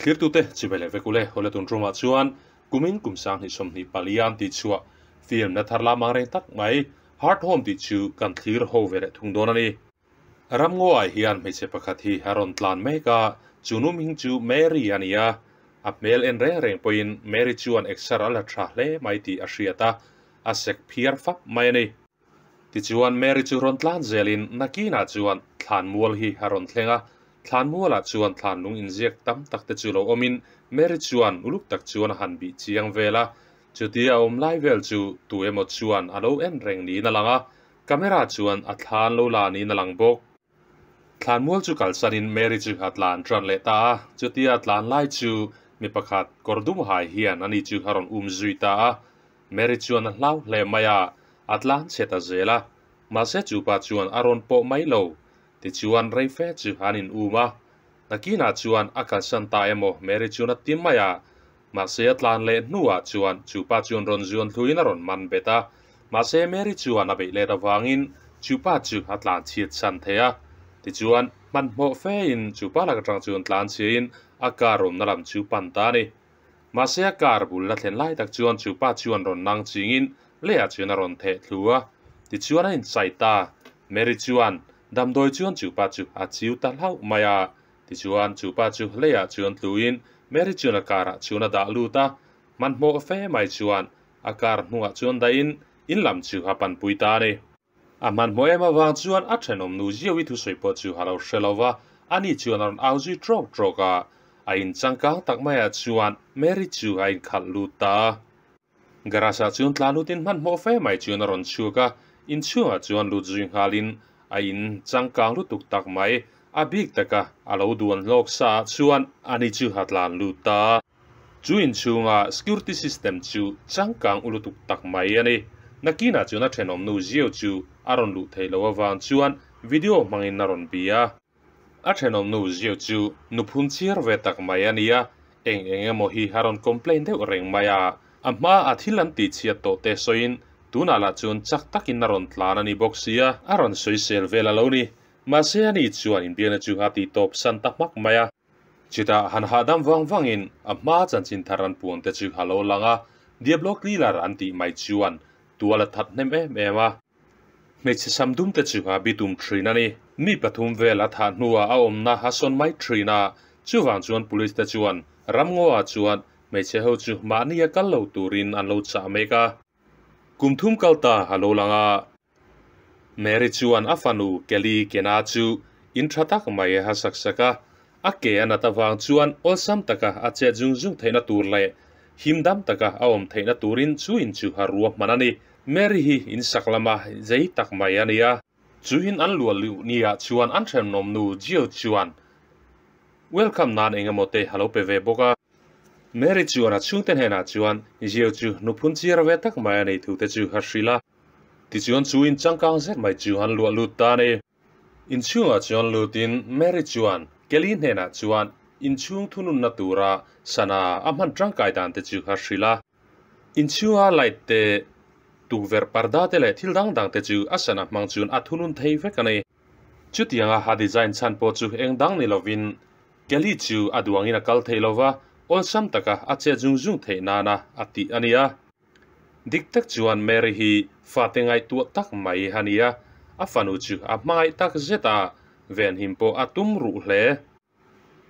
Thlirtute chibai leh vek ule, Hawle tun tumah chuan kumin kum 2024 an tih chhuah film na thar lam ang reng tak mai Heart Home tih chu kan thlir ho ve leh thung dawn a ni. Ramngaw-ah hian hmeichhe pakhat hi a rawn tlan mek a, chu nu hming chu Mary a ni a. A hmel en reng reng pawhin Mary chuan exer a la tha hle mai tih a hriat a, a sek phiar fap mai a ni. Tichuan Mary chu rawn tlan zelin nakinah chuan thlanmual hi a rawn thleng a, thlanmualah chuan thlanlung inziak tam tak te chu lo awmin Mary chuan uluk tak chuan a han bih chiang vel a, chutia a awm lai vel chu tu emaw chuan a lo en reng niin a lang a, camera chuan a thlan lo la niin a lang bawk. Thlanmual chu kalsanin Mary chu a tlan tan leh ta a, chutia a tlan lai chu mi pakhat kawr dum hai hian ani chu a rawn um zui ta a, Mary chuan a hlau hle mai a, a tlan chhe ta zel a, mahse chu pa chuan a rawn pawh mai lo. Tichuan rei fe chu an in um a, nakinah chuan a kalsan ta emaw Mary chuan a ti mai a, mahse a tlan leh hnuah chuan chu pa chuan rawn zuan thluin a rawn man bet a, mahse Mary chuan a beih let avangin chu pa chu a tlan chhiat chhan thei a. Tichuan hmanhmawh fein chu pa lak atang chuan tlan chhiain a car awmna lam chu pan ta a ni. Mahse a car bul la thlen lai tak chuan chu pa chuan rawn nang chingin leiah chuan a rawn theh thlu a, tichuan a inchai ta. Mary chuan damdawi chuan chu pa chu a chiu ta hlauh mai a, tichuan chu pa chu leiah chuan tluin Mary chuan a car ah chuan a dah lut a, hmanhmawh fe mai chuan a car hnungah chuan dahin in lam chu a panpui ta a ni. A hmanhmawh em avang chuan a thenawm nu Ziawi thusawi pawh chu a lo hre lo va, ani chuan a rawn au zui trawk trawk a. A inchangkang tak maiah chuan Mary chu a inkhalh lut ta a. Garage ah chuan tlan lutin hmanhmawh fe mai chuan a rawn chhuak a, inchhungah chuan lut zui nghalin a inchangkang lutuk tak mai, a bik taka a lo duan hlawk sa ah chuan ani chu a tlan lut ta a. Chu inchhunga security system chu changkang u lutuk tak mai a ni. Nakinah chuan a thenawm nu Zio chu a rawn luh theih loh avang chuan video hmangin a rawn bia. A thenawm nu Zio chu nu phun chhiar ve tak mai a ni a, eng eng emaw hi a rawn complain deuh reng mai a. A hma a thil an tih chhiat tawh te sawiin tunah lah chuan chak takin a rawn tlan a ni bawk sia. A rawn sawisel vel a lo ni. Mahse ani chuan inbiakna chu a tih tawp san ta hmak mai a. Chutah han hahdam vang vangin a hma chanchin thar an puan te chu a lo lang a, Diablo Clealer an tih mai chuan tual a that hnem em em a. Hmeichhe sam dum te chu a bitum thin a ni. Mi pathum vel a thah hnuah a awmna a sawn mai thin a, chuvang chuan police te chuan Ramngaw-ah chuan hmeichhe ho chu mahni a kal lo turin an lo chah mek a. Kum thum kal ta a lo lang a. Mary chuan a fanu Kelly Kena chu in tha tak mai a sak sak a, a ke a nat avang chuan awlsam taka a chet zung zung theihna tur leh him dam taka a awm theihna turin chu in chu a ruahman a ni. Mary hi in sak lama zei tak mai a ni a. Chu in an luah luh niah chuan an thenawmnu Jill chuan welcome nan eng emaw te a lo pe ve bawk a. Mary chuan a chhungte hnenah chuan Jill chu nuphun chiar ve tak mai a nei thu te chu a hrilh a. Tichuan chu in changkang zet mai chu an luah lut ta a ni. Inchhungah chuan lutin Mary chuan Kelly hnenah chuan inchhung thununna tura sana a hman tangkai dan te chu a hrilh a. Inchhunga light te, tukverh parda te leh thil dang dang te chu a sana hmang chuan a thunun thei vek a ni. Chutianga a design chhan pawh chu eng dang ni lovin Kelly chu a duangin a kal thei lova, awlsam taka a chet zung zung theih nana a tih a ni a. Dik tak chuan Mary hi fate ngaihtuah tak mai a ni a, a fanu chu a hmangaih tak zet a, venhim pawh a tum ruh hle.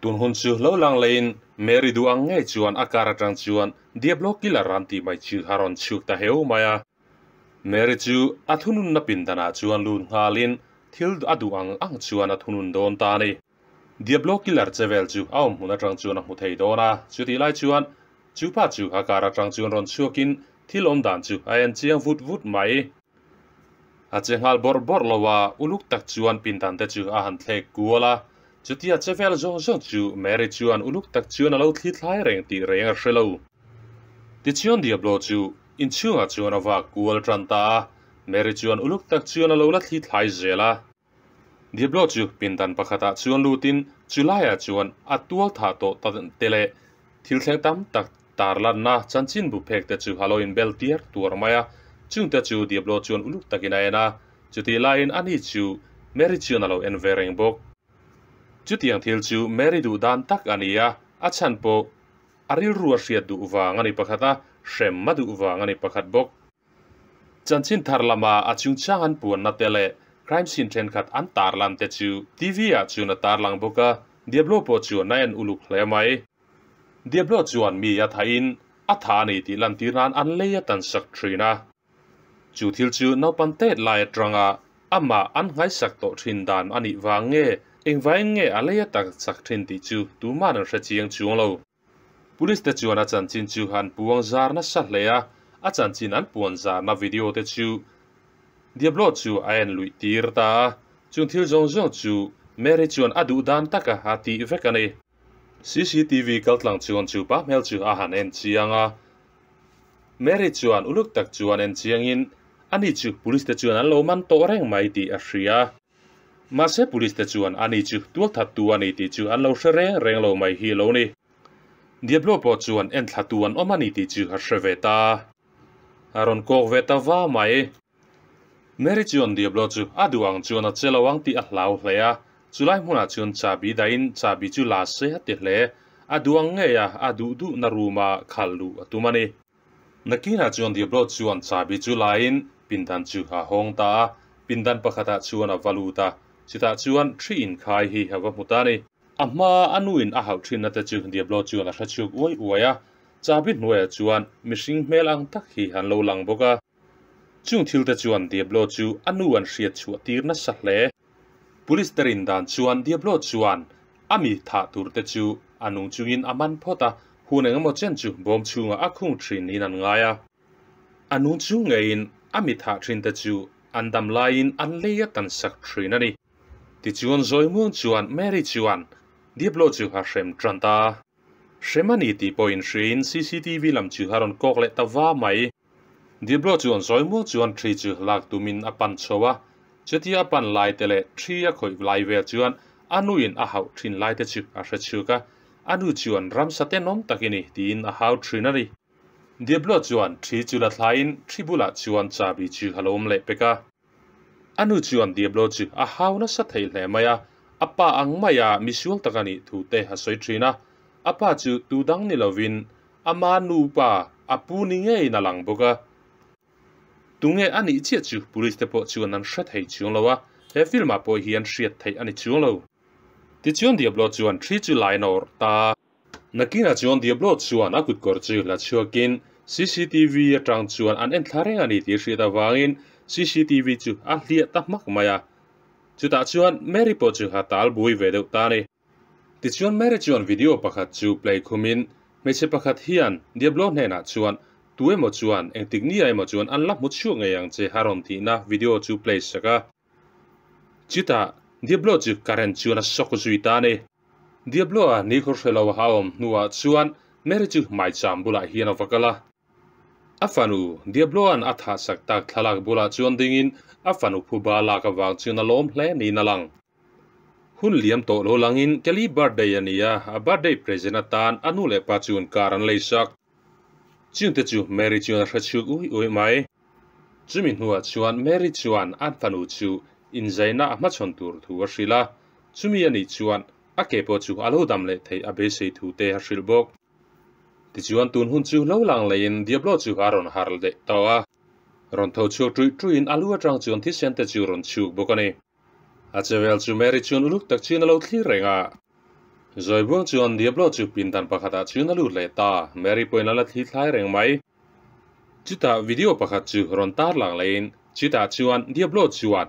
Tun hun chu lo lang leiin Mary duh ang ngei chuan a car atang chuan Diablo Killer an tih mai chu a rawn chhuk ta heu mai a. Mary chu a thununna pindanah chuan lut nghalin thil a duh ang ang chuan a thunun dawn ta a ni. Diablo Killer che vel chu a awm hmun atang chuan a hmu thei dawn a, chutih lai chuan chu pa chu a car atang chuan rawn chhuakin thil awm dan chu a en chiang vut vut mai. A che nghal bawrh bawrh lo a, uluk tak chuan pindan te chu a han thlek kual a, chutia che vel zawng zawng chu Mary chuan uluk tak chuan a lo thli thlai reng tih reng a hre lo. Tichuan Diablo chu inchhungah chuan a vak kual tan ta a, Mary chuan uluk tak chuan a lo la thli thlai zel a. Diablo chu pindan pakhatah chuan lutin chu laiah chuan a tual thah tawh ta te leh thil thleng tam tak tarlanna chanchinbu phek te chu a lo inbel tiar tuar mai a. Chungte chu Diablo chuan uluk takin a en a, chutih laiin ani chu Mary chuan a lo en ve reng bawk. Chutiang thil chu Mary duh dan tak a ni a, A chhan pawh a rilru a hriat duh vang a ni pakhat a, hrem a duh vang a ni pakhat bawk. Chanchin thar lama a chungchang an puanna te leh crime scene thenkhat an tarlan te chu TV ah chuan a tarlang bawk a, Diablo pawh chuan a en uluk hle mai. Diablo chuan mi a thahin a tha a ni tih lantir nan an lei a tan sak thin a. Chu thil chu naupang tet lai atanga amah an nghaisak tawh thin dan a nih vang nge, engvaiin nge a lei a tan sak thin tih chu tuman an hre chiang chuang lo. Police te chuan a chanchin chu an puang zar nasa hle a, a chanchin an puan zarna video te chu Diablo chu a en luih tir ta a, chung thil zawng zawng chu Mary chuan a duh dan taka a tih vek a ni. CCTV kaltlang chuan chu pa hmel chu a han en chiang a, Mary chuan uluk tak chuan en chiangin ani chu police te chuan an lo man tawh reng mai tih a hria. Mahse police te chuan ani chu tualthattu a ni tih chu an lo hre reng reng lo mai hi lo ni. Diablo pawh chuan enthlatu an awm a ni tih chu a hre ve ta. A rawn kawk ve ta va mai. Mary chuan Diablo chu a duh ang chuan a che lo ang tih a hlau hle a, chulai hmunah chuan chahbi dahin chahbi chu la se a ti hle. A duh ang ngei a, a duh duhna room a khalh luh a tum a ni. Nakinah chuan Diablo chuan chahbi chu lain pindan chu a hawng ta a, pindan pakhatah chuan a va lut a, chutah chuan thi inkhai hi a va hmu ta a ni. A hma a nuin a hauh thinna te chu Diablo chuan a hre chhuak uai uai a, chahbi hnuaiah chuan mihring hmel ang tak hi an lo lang bawk a. Chung thil te chuan Diablo chu a nu an hriat chhuah tir nasa hle. Police te rin dan chuan Diablo chuan a mi thah tur te chu a nung chungin a man phawt a, hun eng emaw chen chu bawm chhungah a khung thin niin an ngai a. A nung chung ngeiin a mi thah thin te chu an dam laiin an lei a tan sak thin a ni. Tichuan Zawimuang chuan Mary chuan Diablo chu a hrem tan ta. Hrem a ni tih pawhin hriain CCTV lam chu a rawn kawk leh ta va mai. Diablo chuan zawimuang chuan thi chu lak tumin a pan chho a, chutia a pan lai te leh thi a khawih lai vel chuan a nuin a hauh thin lai te chu a hre chhuk a, a nu chuan ramsa tenawm tak i ni tiin a hau thin a ni. Diablo chuan thi chu la thlaiin thi bulah chuan chahbi chu a lo awm leh pek a. A nu chuan Diablo chu a hau nasa thei hle mai a, a pa ang maia misual tak a nih thu te a sawi thin a. A pa chu tu dang ni lovin ama nupa a pu ni ngeiin a lang bawk a. Tunge a nih chiah chu police te pawh chuan an hre thei chuang lo a, he film ah pawh hian hriat theih a ni chuang lo. Tichuan Diablo chuan thi chu lain a awrh ta. Nakinah chuan Diablo chuan a kutkawr chu la chhuakin cctv atang chuan an en thla reng a ni tih hriat avangin cctv chu a hliah ta hmak mai a. Chutah chuan Mary pawh chu a tal bui ve deuh ta a ni. Tichuan Mary chuan video pakhat chu play khumin hmeichhe pakhat hian Diablo hnenah chuan tu emaw chuan engtik nia emaw chuan an la hmu chhuak ngei ang che a rawn tihna video chu play sak a. Chutah Diablo chu current chuan a shock zui ta a ni. Diablo-a nikhaw hre lo a awm hnuah chuan Mary chu maicham bulah hian a va kal a. A fanu Diablo-a'n a thahsak tak thlalak bulah chuan dingin a fanu phuba lak avang chuan a lawm hle niin a lang. Hun liam tawh lo langin Kelly birthday a ni a, a birthday present atan a nu leh pa chuan car an leisak. Chungte chu Mary chuan a hre chhuk ui ui mai. Chumi hnuah chuan Mary chuan a fanu chu inzaina a hmachhawn tur thu a hrilh a, chumi a nih chuan a ke pawh chu a lo dam leh theih a beisei thu te a hrilh bawk. Tichuan tun hun chu lo lang leiin Diablo chu a rawn harh leh tawh a, rawn tho chhuak ṭuih ṭuihin a lu aṭang chuan thisen te chu rawn chhuk bawk a ni. A chevel chu Mary chuan uluk tak chuan a lo thlir reng a. Zawibuang chuan Diablo chu pindan pakhatah chuan a lut leh ta, Mary pawhin a la thli thlai reng mai. Chutah video pakhat chu rawn tar lang leiin chutah chuan Diablo chuan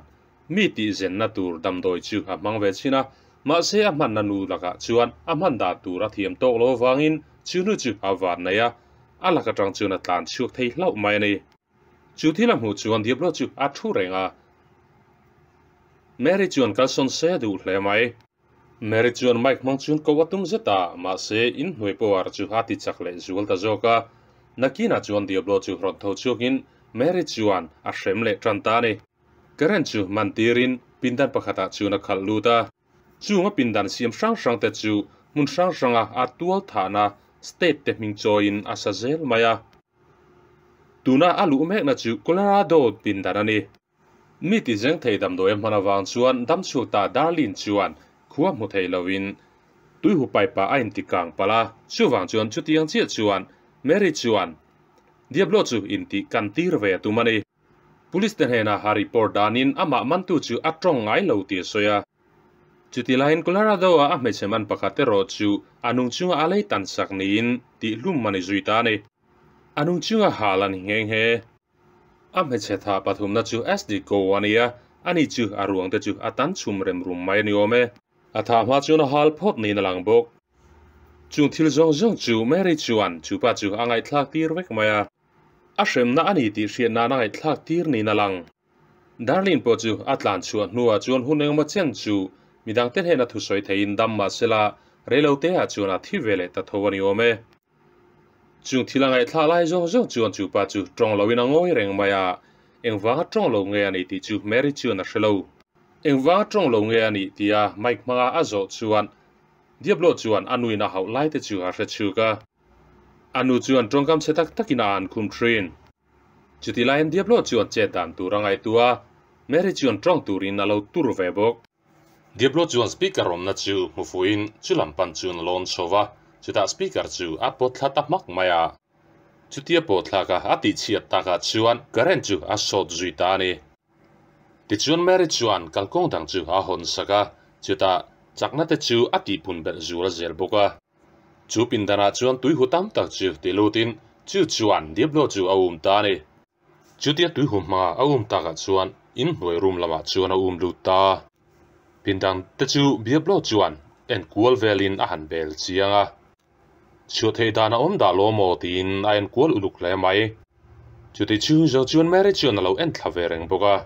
mi tih zenna tur damdawi chu a hmang ve chhin a, mahse a hmanna nu lakah chuan a hman dan tur a thiam tawk lo avangin chu nu chu a van nei a, a lak atang chuan a tlan chhuak thei hlauh mai a ni. Chu thil a hmuh chuan Diablo chu a thu reng a. Mary chuan kalsawn se a duh hle mai. Mary chuan mic hmang chuan ko a tum zet a, mahse inhnuai power chu a ti chak leh zual ta zawk a. Nakinah chuan Diablo chu rawn tho chhuakin Mary chuan a hrem leh tan ta a ni. Current chu man tirin pindan pakhatah chuan a khalh lut a. Chung a pindan siam hrang hrang te chu hmun hrang hranga a tual thahna state te hming chawiin a sa zel mai a. Tuna a luh mekna chu Colorado pindan a ni. Mi ti zeng thei damdawi a hman avang chuan damchhuak ta Darlene chuan khua hmu thei loin Tuihu pipe ah a inti kang palh a, chuvang chuan chutiang chiah chuan Mary chuan Diablo chu intih kan tir ve a tum a ni. Police te hnenah a report danin amah mantu chu a tawng ngai lo tih a sawi a. Chuti laiin Colorado-a a hmeichhe man pakhat erawh chu a nung chunga a lei tan sak niin tih hlum a ni zui ta a ni. A nung chunga hal a ni nghe nghe. A hmeichhe tha pathumna chu SD Ko a ni a, ani chu a ruang te chu a tan chhum rem rum mai a ni awm e. A tha hma chuan a hal phawt niin a lang bawk. Chung thil zawng zawng chu Mary chuan chupa chu a ngaihthlak tir vek mai a. A hremna a ni tih hriat nan a ngaihthlak tir niin a lang. Darlene pawh chu a tlan chhuah hnuah chuan hun engemaw chen chu midangte hnena thusawi theiin dam mah sela reilote ah chuan a thi ve leh ta tho a ni awm e. Chung thil a ngaihthlak lai zawng zawng chuan chu pa chu tawng loin a ngawi reng mai a, engvanga tawng lo nge a nih tih chu Mary chuan a hre lo. Engvanga tawng lo nge a nih tia mic hmanga a zawh chuan Diablo chuan a nuin a hauh lai te chu a hre chhuk a. A nu chuan tawngkam chhe tak takin a an khum thin. Chuti laiin Diablo chuan chet dan tur a ngaihtuah a, Mary chuan tawng turin a lo tur ve bawk. Diablo chuan speaker awmna chu hmu fuhin chu lam pan chuan a lawn chho va, chutah speaker chu a pawt thla ta hmak mai a. Chutia pawt thlak a a tihchhiat takah chuan current chu a sawt zui ta a ni. Tichuan Mary chuan kalkawng dang chu a hawn sak a, chutah chakna te chu a tihpun belh zual zel bawk a. Chu pindanah chuan tuihu tam tak chu ti lutin chu chuan Diablo chu a um ta a ni. Chutia tuihu hma a um takah chuan inhnuai room lamah chuan a um lut ta. Pindan te chu Diablo chuan en kual velin a han bel chiang a. Chhuah theih dan a awm dah lo maw tiin a en kual uluk hle mai. Chuti chu zo chuan Mary chuan a lo en thla ve reng bawk a.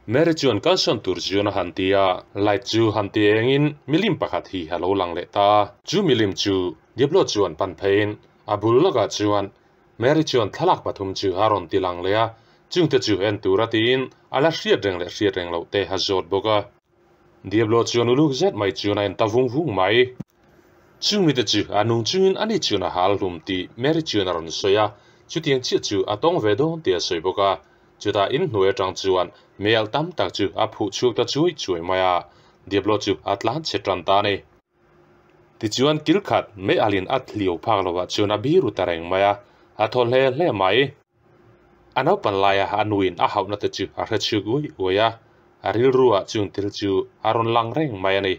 Mary chuan kalsawn tur chuan a han ti a, light chu han ti engin milim pakhat hi a lo lang leh ta. Chu milim chu Diablo chuan pan pheiin a bul lawkah chuan Mary chuan thlalak pathum chu a rawn ti lang leh a, chungte chu en tura tiin a la hriat reng leh hriat reng loh te a zawt bawk a. Diablo chuan uluk zet mai chuan a en ta vung vung mai. Chung mite chu a nung chungin ani chuan a hal hlum tih Mary chuan a rawn sawi a, chutiang chiah chu a tawng ve dawn tih a sawi bawk a. Chutah inhnuai atang chuan meialh tam tak chu a phuh chhuak ta chuai chuai mai a, Diablo chu a tlan chhe tan ta a ni. Tichuan kil khat mei alin a thliau phak lovah chuan a biru ta reng mai a, a thaw hle hle mai. A naupan laia a nuin a hauhna te chu a hre chhuk uai uai a, a rilruah chung thil chu a rawn lang reng mai a ni.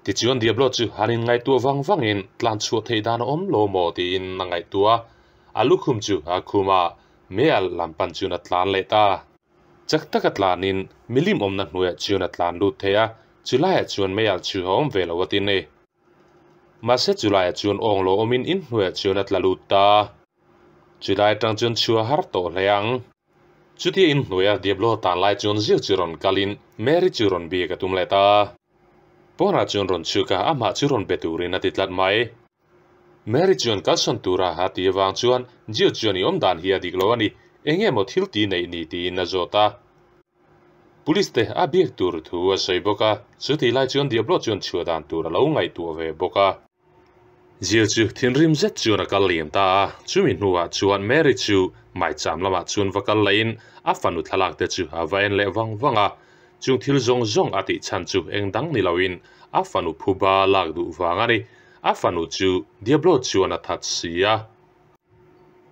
Tichuan Diablo chu han inngaihtuah vang vangin tlan chhuah theih dan a awm lo maw tiin a ngaihtuah a, a lukhum chu a khum a, mei al lam pan chuan a tlan leh ta. Chak taka tlanin milim awmna hnuaiah chuan a tlan lut thei a, chulaiah chuan meialh chu a awm ve lo a ti ni. Mahse chulaiah chuan awng lo awmin in hnuaiah chuan a tla lut ta. Chulai atang chuan chhua har tawh hle ang. Chutia in hnuaia Diablo tan lai chuan zir chu rawn kalin Mary chu rawn biak a tum leh ta. Pawnah chuan rawn chhuk a, amah chu rawn be turin a ti tlat mai. Mary chuan kalsawn tura a ti avang chuan Jill chuan i awm dan hi a dik lo a ni, eng nge maw thil ti neih ni tiin a zawt a. Police te a biak tur thu a sawi bawk a, chu tih lai chuan Diablo chuan chhuah dan tur a lo ngaihtuah ve bawk a. Jill chu thinrim zet chuan a kal liam ta a, chumi hnuah chuan Mary chu maicham lamah chuan va kal lahin a fanu thlalak te chu a va en leh vang vang a, chung thil zawng zawng a tih chhan chu eng dang ni loin a fanu phuba lak duh vang a ni. A fanu chu Diablo chuan a that si a.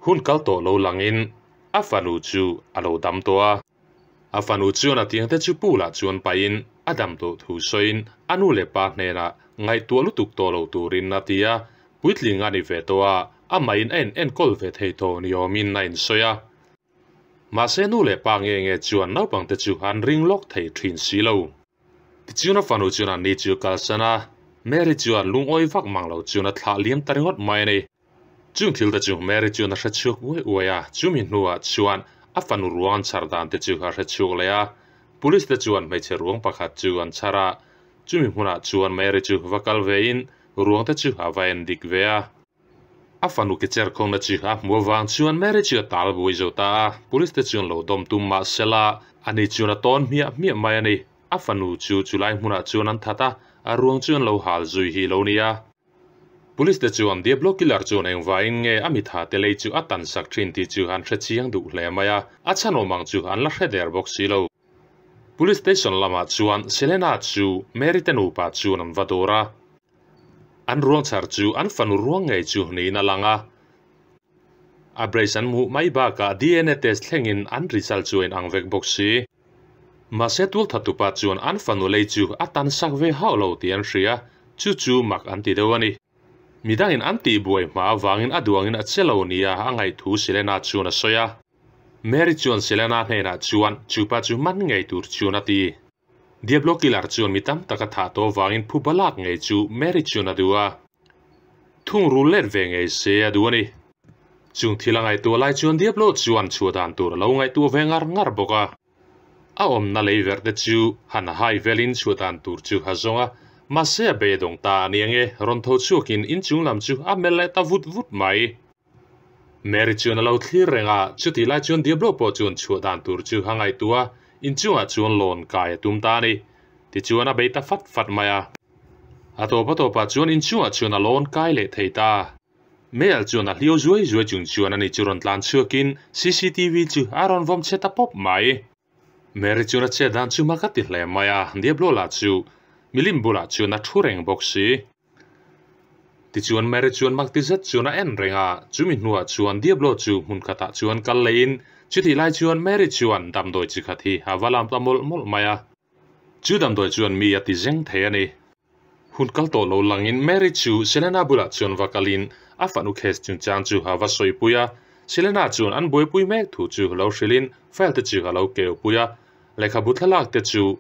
Hun kal tawh lo langin a fanu chu a lo dam tawh a. A fanu chuan a tiangte chu pool-ah chuan pahin a dam tawh thu sawiin a nu leh pa hnenah ngaihtuah lutuk tawh lo turin a ti a. Puitling a ni ve tawh a, amahin a in enkawl ve thei tawh ni awmin a insawi a. Mahse nu leh pa nge nge chuan naupangte chu an ring lawk thei thin si lo. Tichuan a fanu chuan an ni chu kalsan a, Mary chuan lungawi vak mang lo chuan a thlah liam ta ringawt mai a ni. Chung thil te chu Mary chuan a hre chhuak uai uai a, chumi hnuah chuan a fanu ruang an chhar dan te chu a hre chhuak leh a. Police te chuan hmeichhe ruang pakhat chu an chhar a, chumi hmunah chuan Mary chu va kal vein ruang te chu a va en dik ve a. A fanu ke cher khawngna chu a hmu avang chuan Mary chu a tal buai zo ta a, police te chuan lo dawm tum mah sela ani chuan a tawn hmiah hmiah mai a ni. A fanu chu chulai hmunah chuan an that a, a ruang chu an lo hal zui hi lo nia. Police te chuan Diablo Killer chuan engvaiin nge a mitha te lei chu a tan sak thin tih chu an hre chiang duh hle mai a, a chhan awm ang chu an la hre der bawk si lo. Police station lamah chuan Selena chu Mary te nupa chuan an va dawr a. An ruang chhar chu an fanu ruang ngei chu niin a lang a. A brace an hmuh mai bakah DNA test thlengin an result chu a inang vek bawk si. Mahse tualthattupa chuan an fanu lei chu a tan sak ve hauh lo tih an hria, chu chu mak an ti deuh a ni. Midangin an tihbuai hma avangin a duangin a che lo nia a ngaihthu Selena chuan a sawi a. Mary chuan Selena hnenah chuan chupa chu man ngei tur chuan a ti. Diablo Killer chuan mi tam tak a thah tawh avangin phuba lak ngei chu Mary chuan a duh a. Thungrul let ve ngei se a duh a ni. Chung thil a ngaihtuah lai chuan Diablo chuan chhuah dan tur a lo ngaihtuah ve ngar ngar bawk a. A awmna lei verh te chu han hai velin chhuah dan tur chu a zawng a, mahse a beidawng ta a ni ange, rawn tho chhuakin inchung lam chu a melh leh ta vut vut mai. Mary chuan a lo thlir reng a, chutih lai chuan Diablo pawh chuan chhuah dan tur chu a ngaihtuah a, inchungah chuan lawn kai a tum ta a ni. Tichuan a bei ta fat fat mai a. A tawp a tawpah chuan inchungah chuan a lawn kai leh thei ta. Mel chuan a hliau zuai zuai chung chuan ani chu rawn tlan chhuakin cctv chu a rawn vawm chhe ta pawp mai. Mary chuan a chet dan chu mak a ti hle mai a, Diablo lah chu milim bulah chuan a thu reng bawk si. Tichuan Mary chuan mak ti zet chuan a en reng a, chumi hnuah chuan Diablo chu hmun khatah chuan kal leiin chutih lai chuan Mary chuan damdawi chi khat hi a va lam ta mawlh mawlh mai a. Chu damdawi chuan mi a ti zeng thei a ni. Hun kal tawh lo langin Mary chu Selena bulah chuan va kalin a fanu case chungchang chu a va sawipui a. Selena chuan an buaipui mek thu chu lo hrilhin file te chu a lo keupui a. Lehkhabu thlalak te chu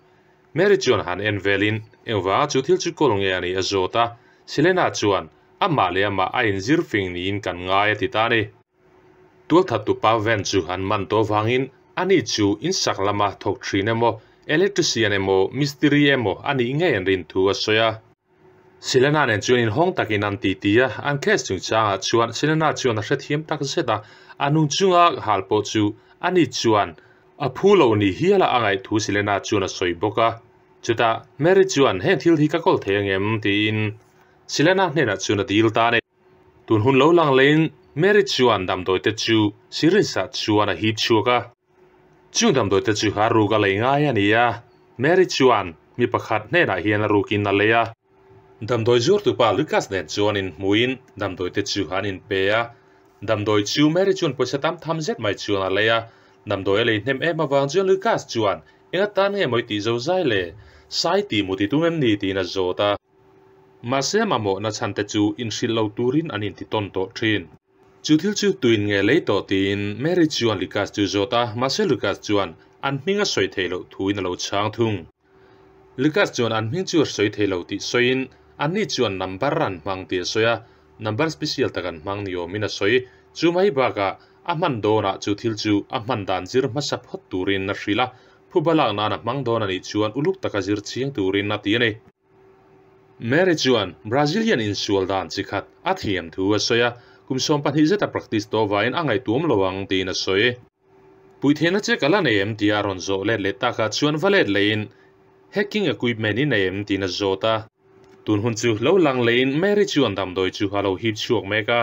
Mary chuan han en velin engvanga chu thil chu kawl nge a nih a zawt a. Selena chuan amah leh amah a inzir fing niin kan ngai a ti ta a ni. Tualthattu pa van chu an man tawh vangin ani chu insak lama thawk thin emaw, electrician emaw, mistiri emaw a nih ngei an rin thu a sawi a. Selena nen chuan inhawng takin an titi a, an case chungchangah chuan Selena chuan a hrethiam tak zet a, a nung chunga hal pawh chu ani chuan a phu lo ni hiala a ngaih thu Selena chuan a sawi bawk a. Chutah Mary chuan heng thil hi ka kawl thei angem tiin Selena hnenah chuan a dil ta a ni. Tun hun lo lang leiin Mary chuan damdawi te chu syringe ah chuan a hip chhuak a. Chung damdawi te chu a ruk a lei ngai a ni a, Mary chuan mi pakhat hnenah hian a rukin a lei a. Damdawi zuartupa Lucas nen chuan inhmuin damdawi te chu an inpe a. Damdawi chu Mary chuan pawisa tam tham zet mai chuan a lei a. Damdawi a lei hnem em avang chuan Lucas chuan, Eng atan nge maw i tih zo zai le? Sai tih mu ti tum em ni? tiin a zawt a. Mahse mamawhna chhan te chu inhrilh lo turin an inti tawn tawh thin. Chu thil chu tuin nge lei tawh tiin Mary chuan Lucas chu zawt a, mahse Lucas chuan an hming a sawi theih loh thuin a lo chhang thung. Lucas chuan an hming chu a sawi thei lo tih sawiin anni chuan number an hmang tih a sawi a, number special tak an hmang ni awmin a sawi. Chu mai bakah a hman dawnah chu thil chu a hman dan zir hmasa phawt turin a hrilh a, phuba lak nan a hmang dawn a nih chuan uluk taka zir chiang turin a ti a ni. Mary chuan Brazilian insual dan chi khat a thiam thu a sawi a, kum 12 zeta practice tawh vaiin a ngaihtuam lo ang tiin a sawi. Puitheihna che ka la nei em tia a rawn zawh let leh takah chuan va let leiin hacking equipment i nei em tiin a zawt a. Tun hun chu lo lang leiin Mary chuan damdawi chu a lo hip chhuak mek a.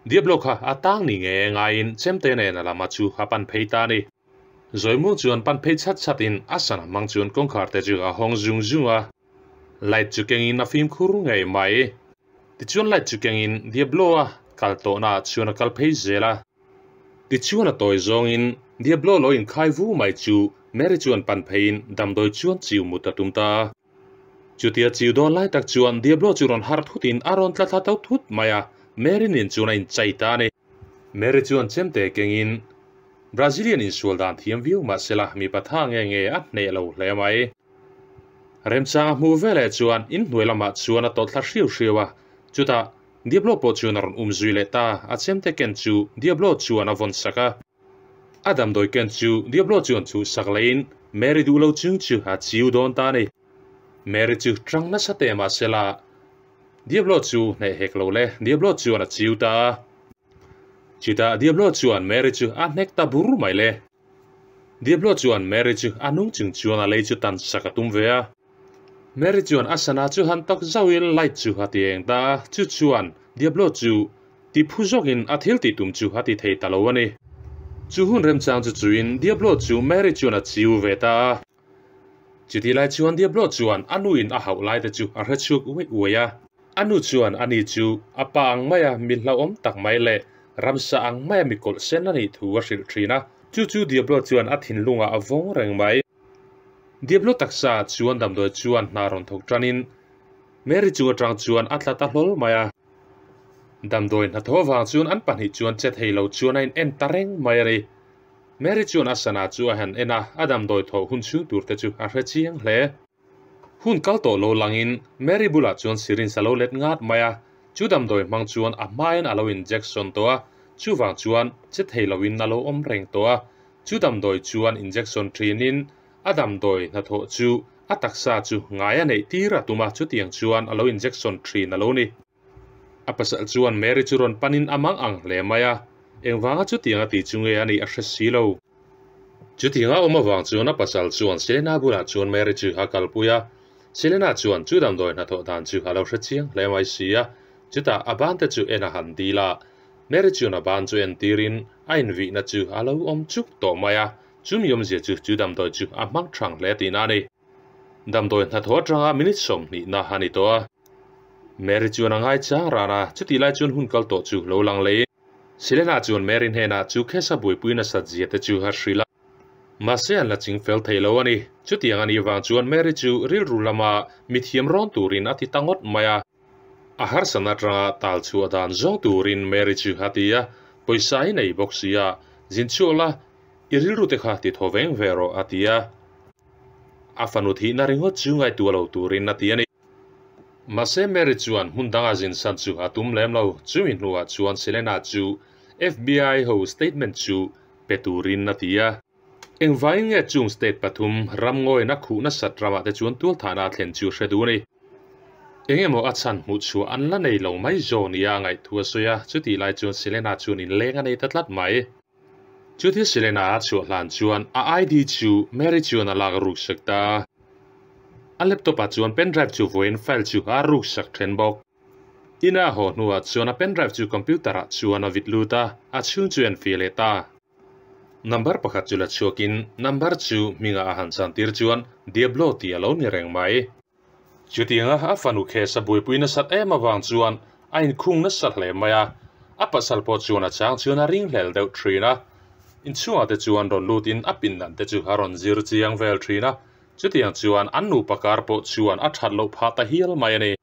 Diablo kha a tang ni nge ngaiin chemte nen a lama chu a pan phei ta a ni. Zawimuang chuan pan phei chhat chhat in a sana hmang chuan kawngkhar te chu a hawng zung zung a. Light chu keng in a fimkhur ngei mai. Tichuan light chu keng in Diablo a kal tawhna ah chuan a kal phei zel a. Tichuan a tawi zawng in Diablo lo inkhai vu mai chu Mary chuan pan phei in damdawi chuan chiu mut a tum ta a. Chutia chiu dawn lai tak chuan Diablo chu rawn harh thut in a rawn tla thla to thut mai a, Mary nen chuan a inchai ta a ni. Mary chuan chemte kengin Brazilian insual dan thiam viau mah sela mipa tha nge nge a hneh lo hle mai. Remchang a hmuh veleh chuan inhnuai lamah chuan a tawlh thla hriau hriau a, chutah Diablo pawh chuan a rawn um zui leh ta, a chemte ken chu Diablo chuan a vawn sak a. A damdawi ken chu Diablo chuan chhuh sak leiin Mary duh lo chung chu a chiu dawn ta a ni. Mary chu tang nasa teh mah sela Diablo chu hneh hek lo le, Diablo chuan a chiu ta a. Chutah Diablo chuan Mary chu a hnek ta bur mai le. Diablo chuan Mary chu a nung chung chuan a lei chu tan sak a tum ve a. Mary chuan a sana chu han tak zauhin light chu a ti eng ta a, chu chuan Diablo chu ti phu zawkin a thil tih tum chu a ti thei ta lo a ni. Chu hun remchang chu chuin Diablo chu Mary chuan a chiu ve ta a. Chutih lai chuan Diablo chuan a nuin a hauh lai te chu a hre chhuak uaih uaih a. A nu chuan ani chu a pa ang maia mi hlauhawm tak mai leh ramsa ang maia mi kawlh sen a nih thu a hrilh thin a. Chu chu Diablo chuan a thinlungah a vawng reng mai. Diablo taksa chuan damdawi chuan hna rawn thawk tanin Mary chung atang chuan a tla ta hlawl mai a. Damdawi hnathawh avang chuan an pahnih chuan che thei lo chuan a in en ta reng mai a ni. Mary chuan a sana chu a han en a, a damdawi thawh hun chhung tur te chu a hre chiang hle. Hun kal tawh lo langin Mary bulah chuan syringe a lo let ngat mai a, chu damdawi hmang chuan a hmain a lo injection tawh a, chuvang chuan che thei loin a lo awm reng tawh a. Chu damdawi chuan injection thinin a damdawi hnathawh chu a taksa chu ngai a neih tir a tum a, chutiang chuan a lo injection thin a lo ni. A pasal chuan Mary chu rawn panin a mang ang hle mai a, engvanga chutiang a tih chu nge a nih a hre si lo. Chutianga awm avang chuan a pasal chuan Selena bulah chuan Mary chu a kalpui a, Selena chuan chu damdawi hnathawh dan chu a lo hre chiang hle mai si a, chutah a ban te chu en a han dil a, Mary chuan a ban chu entirin a invihna chu a lo awm chuk tawh mai a, chumi awmzia chu chu damdawi chu a hmang thang hle tihna a ni. Damdawi hnathawh atanga minute sawmhnihna a ni tawh a, Mary chuan a ngaichang ran a, chutih lai chuan hun kal tawh chu lo lang leh. Selena chuan Mary hnenah chu Khesa buaipui nasat zia te chu a hrilh a. Mahse an la ching fel thei lo a ni. Chutiang a nih vang chuan Mary chu rilru lama mithiam rawn turin a ti ta ngawt mai a. A harsatna atanga tal chhuah dan zawng turin Mary chu a ti a, pawisa i nei bawk si a, zin chhuak la, i rilru te kha ti thaw veng ve rawh a ti a. A fanu thihna ringawt chu ngaihtuah lo turin a ti a ni. Mahse Mary chuan hmun danga zin san chu a tum lem lo. Chumi hnuah chuan Selena chu FBI ho statement chu pe turin a ti a. Engvangin nge chung state pathum ramngawin a khuh nasat ramah te chuan tualthahna a thlen chu hre duh a ni. Eng emaw a chhan hmuh chhuah an la nei lo mai zaw nia a ngaih thu a sawi a, chutih lai chuan Selena chuan inleng a nei ta tlat mai. Chuti Selena a chhuah hlan chuan a ID chu Mary chuan a lak ruk sak ta a. A laptop ah chuan pen drive chu vawiin file chu a ruk sak then bawk. Ina a haw hnuah chuan a pen drive chu computer ah chuan a vit lut a, a chhung chu en fih leh ta. Number pakhat chu la chhuakin number chu hmingah a han chan tir chuan Diablo tih a lo ni reng mai. Chutianga a fanu case a buaipui nasat em avang chuan a inkhung nasa hle mai a, a pasal pawh chuan a chang chuan a ringhlel deuh thin a. Inchhungah te chuan rawn lutin a pindan te chu a rawn zir chiang vel thin a, chutiang chuan an nupa kar pawh chuan a that loh phah ta hial mai a ni.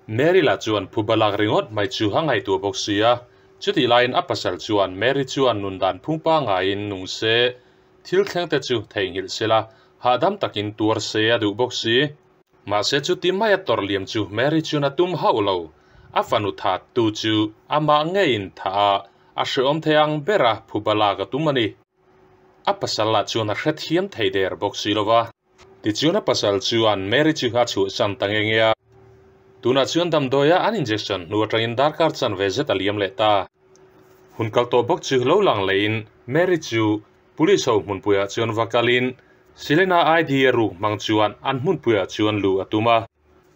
Mary lah chuan phuba lak ringawt mai chu a ngaihtuah bawk si a, chutih laiin a pasal chuan Mary chuan nun dan phung pangaiin nung se, Thil thleng te chu theihnghilh sela, hahdam takin tuar se a duh bawk si. Mahse chuti maia tawrh liam chu Mary chuan a tum hauh lo. A fanu that tu chu amah ngeiin thah a, a hreawm thei ang bera phuba lak a tum a ni. A pasal lah chuan a hrethiam thei der bawk si lo va. Tichuan a pasal chuan Mary chu a chhuahsan ta nge nge a. Tunah chuan damdawia an injection hnu atangin darkar chanve zet a liam leh ta. Hun kal tawh bawk chu lo lang leiin Mary chu Police ho hmunpuiah chuan va kalin Selena ID a ruk hmang chuan an hmunpuiah chuan luh a tum a.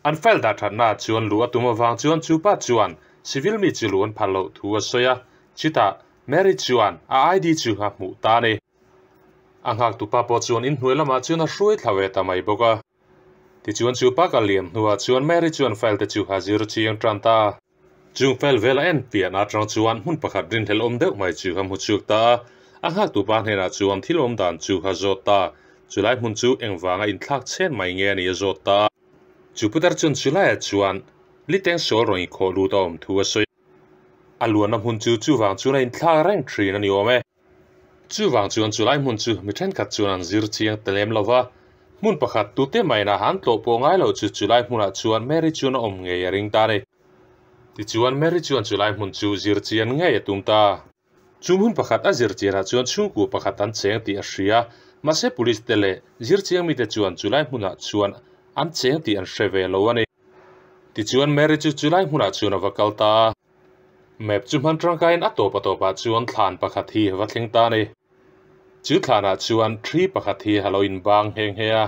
An file dah thatnaah chuan luh a tum avang chuan chupa chuan civil mi chu luh an phal loh thu a sawi a, chutah Mary chuan a ID chu a hmuh ta a ni. A nghaktupa pawh chuan inhnuai lamah chuan a hruai thla ve ta mai bawk a. Tichuan chupa kal liam hnuah chuan Mary chuan file te chu a zir chiang tan ta. Chung fel vel a en piahna atang chuan hmun pakhat rinhlelh awm deuh mai chu a hmu chhuak ta a, a nghaktu pa hnenah chuan thil awm dan chu a zawt ta. Chulai hmun chu engvanga inthlak chhen mai nge a nih a zawt ta a. Chu putar chuan chulaiah chuan liteng sawl rawn inkhawh lut a awm thu a sawi a. A luanna hmun chu chuvang chuan a inthlak reng thin a ni awm e. Chuvang chuan chulai hmun chu mi thenkhat chuan an zir chiang ta lem lo va, hmun pakhat tute maina han tlawh pawh ngai lo chu chulai hmunah chuan Mary chuan a awm ngei a ring ta a ni. Tichuan Mary chuan chulai hmun chu zir chian ngei a tum ta. Chu hmun pakhat a zir chianah chuan chhungkua pakhat an cheng tih a hria, mahse police te leh zir chiang mite chuan chulai hmunah chuan an cheng tih an hre ve lo a ni. Tichuan Mary chu chulai hmunah chuan a va kal ta a. Map chu hman tangkaiin a tawp a tawpah chuan thlan pakhat hi va thleng ta a ni. Chu thlanah chuan tree pakhat hi a lo inbang nghe nghe a.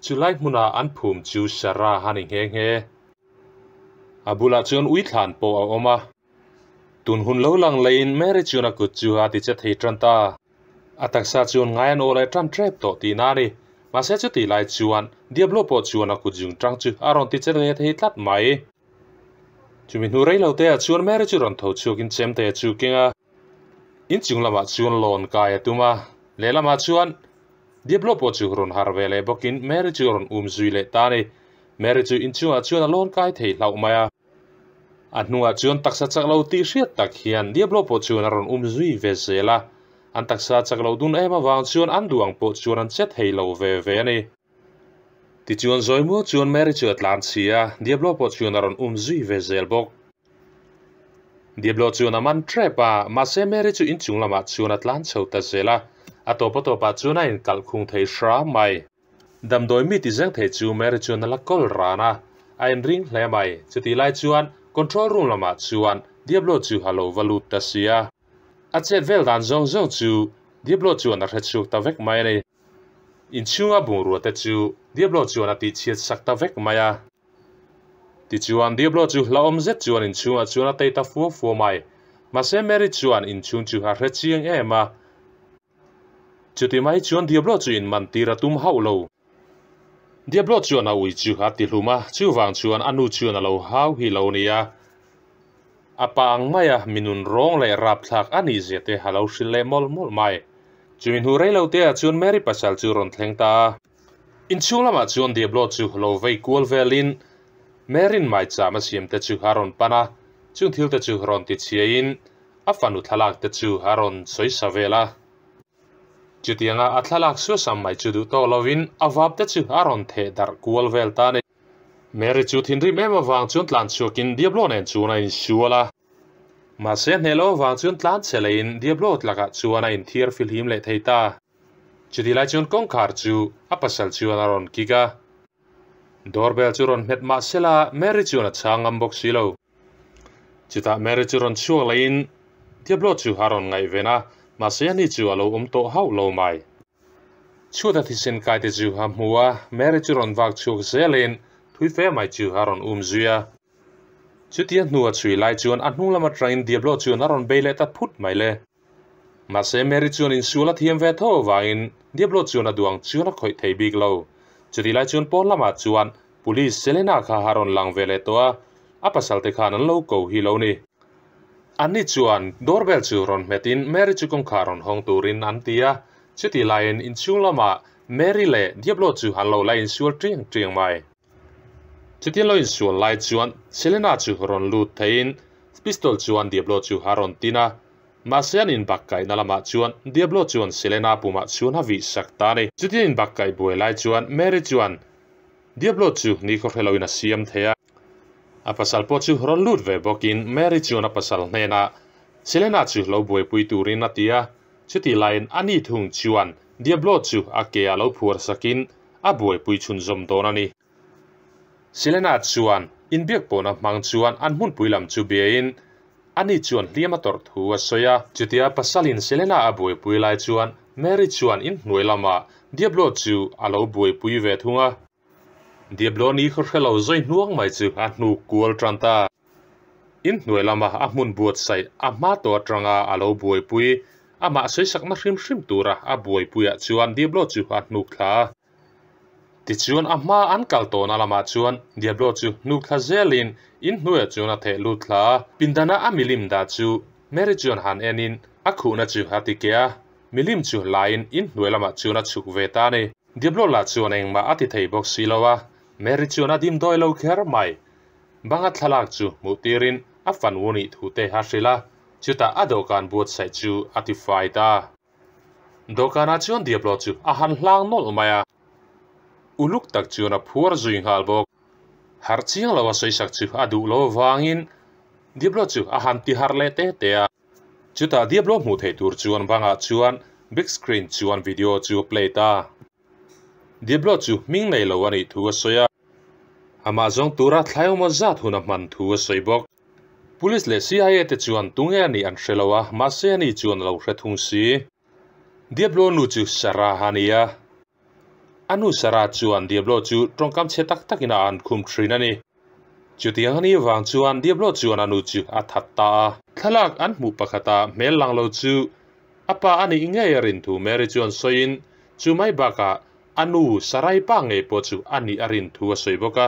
Chulai hmuna an phum chu Sarah a ni nghe nghe. A bulah chuan ui thlan pawh a awm a. Tun hun lo lang leiin Mary chuan a kut chu a ti che thei tan ta. A taksa chuan ngai an aw leh tan tep tawh tihna a ni. Mahse chutih lai chuan Diablo pawh chuan a kut zung tang chu a rawn ti che ve thei tlat mai. Chumi hnu rei lo te ah chuan Mary chu rawn tho chhuakin chemte a chu keng a, inchung lamah chuan lawn kai a tum a, lehlamah chuan Diablo pawh chu rawn harh ve leh bawkin Mary chu a rawn um zui leh ta a ni. Mary chu inchungah chuan a lawn kai thei hlauh mai a. A hnungah chuan taksa chak lo tih hriat tak hian Diablo pawh chuan a rawn um zui ve zel a. An taksa chak lo dun em avang chuan an duh ang pawh chuan an che thei lo ve ve a ni. Tichuan Zawimual chuan Mary chu a tlan chhi a, Diablo pawh chuan a rawn um zui ve zel bawk. Diablo chuan a man trep a, mahse Mary chu inchung lamah chuan a tlan chho ta zel a, a tawp a tawpah chuan a inkalh khung thei hram mai. Damdawi mi ti zeng thei chu Mary chuan a la kawl ran a, a inring hle mai. Chutih lai chuan control room lamah chuan Diablo chu a lo va lut ta si a. A chet vel dan zawng zawng chu Diablo chuan a hre chhuak ta vek mai a ni. Inchhunga bungrua te chu Diablo chuan a tihchhiat sak ta vek mai a. Tichuan, Diablo chu hlauhawm zet chuan inchhungah chuan a tei ta fua fua mai. Mahse Mary chuan inchhung chu a hre chiang em a. Chuti mai chuan Diablo chu inman tir a tum hauh lo. Diablo chuan a ui chu a ti hlum a, chuvang chuan a nu chuan a lo hau hi lo nia. A pa ang maia minun rawng leh rapthlak a nih zia te a lo hrilh leh mawlh mawlh mai. Chumi hnu rei lo te ah chuan Mary pasal chu rawn thleng ta a. Inchhung lamah chuan Diablo chu lo vei kual velin Mary'n maicham a siam te chu a rawn pan a, chung thil te chu rawn ti chhiaiin a fanu thlalak te chu a rawn sawi sa vel a. Chutianga a thlalak suasam mai chu duh tawk lovin a vap te chu a rawn theh darh kual vel ta a ni. Mary chu thinrim em avang chuan tlan chhuakin Diablo nen chuan a insual a. Mahse hneh lo avang chuan tlan chhe leiin Diablo tlakah chuan a inthiar filhim leh thei ta. Chuti lai chuan kawngkhar chu a pasal chuan a rawn kik a. Doorbell chu rawn hmet mah sela Mary chuan a chhang ngam bawk si lo. Chutah Mary chu rawn chhuak leiin Diablo chu a rawn ngaihven a, mahse ani chu a lo awm tawh hauh lo mai. Chhuata thisen kaite chu a hmu a, Mary chu rawn vak chhuak zelin thui fe mai chu a rawn um zui a. Chutia hnu a chhui lai chuan a hnung lam atangin Diablo chuan a rawn bei leh ta phut mai le. Mahse Mary chuan insual a thiam ve tho avangin Diablo chuan a duang chuan a khawih thei bik lo. Chutih lai chuan pawn lamah chuan Police Selena kha a rawn lang ve leh tawh a, a pasal te khan an lo ko hi lo ni. Anni chuan doorbell chu rawn hmetin Mary chu kawngkhar rawn hawng turin an ti a, chutih laiin inchhung lamah Mary leh Diablo chu an lo la insual tiang tiang mai. Chutin lo insual lai chuan Selena chu rawn lut theiin pistol chuan Diablo chu a rawn tin a, Mahse an inbakkaihna lamah chuan Diablo chuan Selena pumah chuan a vih sak ta a ni. Chutin inbakkaih buai lai chuan Mary chuan Diablo chu nikhaw hre loin a siam thei a. A pasal pawh chu rawn lut ve bawkin Mary chuan a pasal hnenah Selena chu lo buaipui turin a ti a. Chutih laiin ani thung chuan Diablo chu a ke ah lo phuar sakin a buaipui chhunzawm dawn a ni. Selena chuan inbiak pawhna hmang chuan an hmunpui lam chu biain ani chuan hliam a tawrh thu a sawi a. Chutia pasalin Selena a buaipui lai chuan Mary chuan inhnuai lamah Diablo chu a lo buaipui ve thung a. Diablo ni khaw hre lo zawi hnuang mai chu a hnuk kual tan ta. Inhnuai lama a hmun buatsaih a hma tawh atanga a lo buaipui, amah sawisakna hrim hrim tura a buaipuiah chuan Diablo chu a hnuk thla a. Tichuan a hma an kal tawhna lamah chuan Diablo chu hnuk thla zelin in hnuaiah chuan a theh lut thla a. Pindana a milim dah chu Mary chuan han enin a khuhna chu a ti keh a, milim chu laiin in hnuai lamah chuan a chhuk ve ta a ni. Diablo lah chuan engmah a ti thei bawk si lo a, Mary chuan a dimdawi lo kher mai. Banga thlalak chu hmuh tirin a fanu nih thu te a hrilh a, chutah a dawhkan buatsaih chu a ti fai ta. Dawhkanah chuan Diablo chu a han hlang nawlh mai a, uluk tak chuan a phuar zui nghal bawk. Harh chiang lo a sawisak chu a duh lo avangin Diablo chu a han ti harh leh te te a. Chutah Diablo hmuh theih tur chuan bangah chuan big screen chuan video chu a play ta. Diablo chu hming nei lo a nih thu a sawi a, amah zawng tura thlai awm zat hun a hman thu a sawi bawk. Police leh CIA te chuan tunge a nih an hre lo a, mahse ani chuan a lo hre thung si. Diablo nu chu Sarah a ni a. A nu Sarah chuan Diablo chu tawngkam chhe tak takin a an khum thin a ni. Chutiang a nih vang chuan Diablo chuan a nu chu a that ta a. Thlalak an hmuh pakhata hmel lang lo chu a pa a nih ngei a rin thu Mary chuan sawiin chu mai bakah a nu Sarai pa ngei pawh chu a nih a rin thu a sawi bawk a.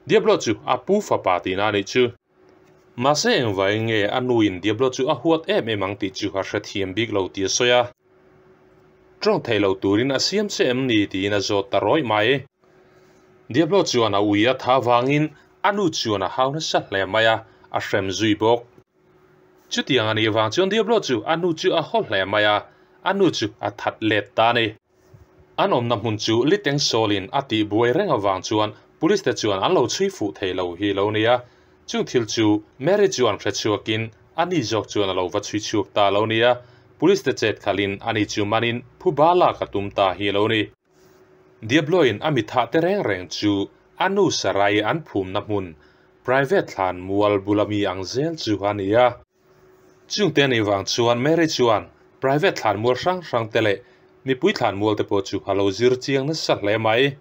Diablo chu a pu fapa tihna a nih chu. Mahse engvai nge a nu in Diablo chu a huat em em ang tih chu a hrethiam bik lo tih a sawi a. Tawng thei lo turin a siam che em ni tiin a zawt ta rawih mai. Diablo chuan a ui a tha vangin a nu chuan a hau nasa hle mai a, a hrem zui bawk. Chutiang a nih vang chuan Diablo chu a nu chu a haw hle mai a, a nu chu a that let ta a ni. An awmna hmun chu Liteng Sawlin a tih buai reng avang chuan Police te chuan an lo chhui fuh thei lo hi lo nia. Chung thil chu Mary chuan hre chhuakin a ni zawk chuan a lo va chhui chhuak ta lo nia. Police te chet khalhin a ni chu manin phuba lak a tum ta hi lo ni. Diablo-in a mi thah te reng reng chu a nu Sarai an phumna hmun private thlan mual bula mi ang zel chu a ni a. Chungte a nih vang chuan Mary chuan private thlanmual hrang hrang te leh mipui thlanmual te pawh chu a lo zir chiang nasa hle mai.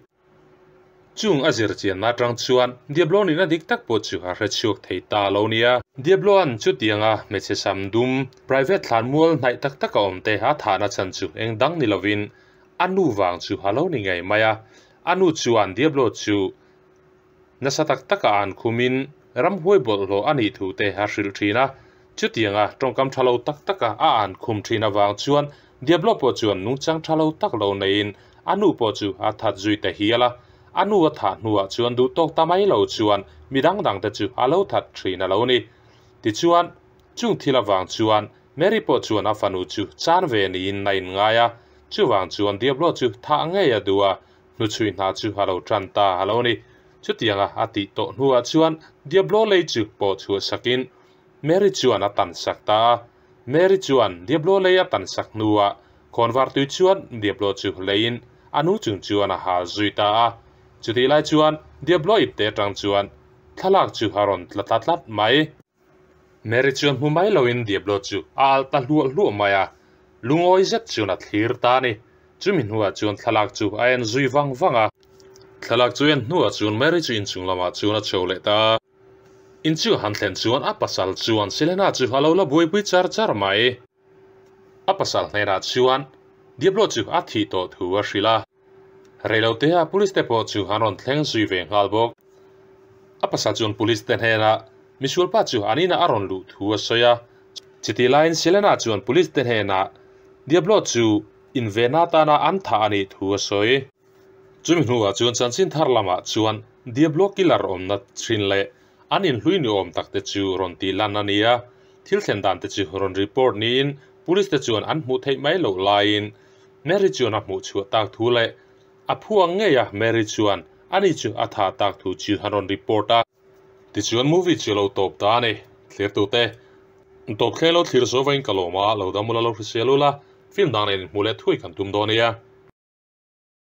Chung a zir chianna atang chuan Diablo nihna dik tak pawh chu a hre chhuak thei ta lo nia. Diablo-a'n chutianga hmeichhe sam dum private thlanmual hnaih tak taka awm te a thahna chhan chu eng dang ni lovin a nu vang chu a lo ni ngei mai a. A nu chuan Diablo chu Nasa tak taka an khumin ramhuai bawlhhlawh a nih thu te a hrilh thin a. Chutianga tawngkam tha lo tak taka a an khum thin avang chuan Diablo pawh chuan nungchang tha lo tak lo neiin a nu pawh chu a that zui ta hial a. A nu a thah hnuah chuan duh tawk ta mai lo chuan mi dang dang te chu a lo that thin a lo ni. Tichuan, chung thil avang chuan Mary pawh chuan a fanu chu chan ve niin a inngai a. Chuvang chuan Diablo chu thah ngei a duh a, Hnuchhui hna chu a lo tan ta a lo ni. Chutianga a tih tawh hnuah chuan Diablo lei chu pawh chhuah sakin Mary chuan a tan sak ta a. Mary chuan Diablo lei a tan sak hnuah khawnvar tui chuan Diablo chu leiin a nu chung chuan a hal zui ta a. Chutih lai chuan Diablo ipte atang chuan thlalak chu a rawn tla ta tlat mai. Mary chuan hmu mai loin Diablo chu a alh ta hluah hluah mai a, lungawi zet chuan a thlir ta a ni. Chumi hnuah chuan thlalak chu a en zui vang vang a. Thlalak chu en hnuah chuan Mary chu inchung lamah chuan a chho leh ta a. In chu han thlen chuan a pasal chuan Selena chu a lo la buaipui char char mai. A pasal hnenah chuan Diablo chu a thih tawh thu a hrilh a. Reilotea police te pawh chu an rawn thleng zui ve nghal bawk. A pasal chuan police te hnenah misualpa chu an inah a rawn luh thu a sawi a. Chutih laiin Selena chuan police te hnenah Diablo chu invenna atana an thah a nih thu a sawi. Chumi hnuah chuan chanchin thar lamah chuan Diablo killer awmna thin leh an inhlui ni awm tak te chu rawn tih lan a ni a. Thil thlen dan te chu rawn report niin police te chuan an hmuh theih mai loh laiin Mary chuan a hmuh chhuah tak thu leh a phuang ngei a, Mary chuan ani chu a tha tak thu chu a rawn report a. Tichuan movie chu a lo tawp ta a ni. Thlirtute, Tawp thleng lo thlir zo vain ka lawm a, lo dam ula lo hrisel ula, film dang nen inhmuh leh thui kan tum dawn nia.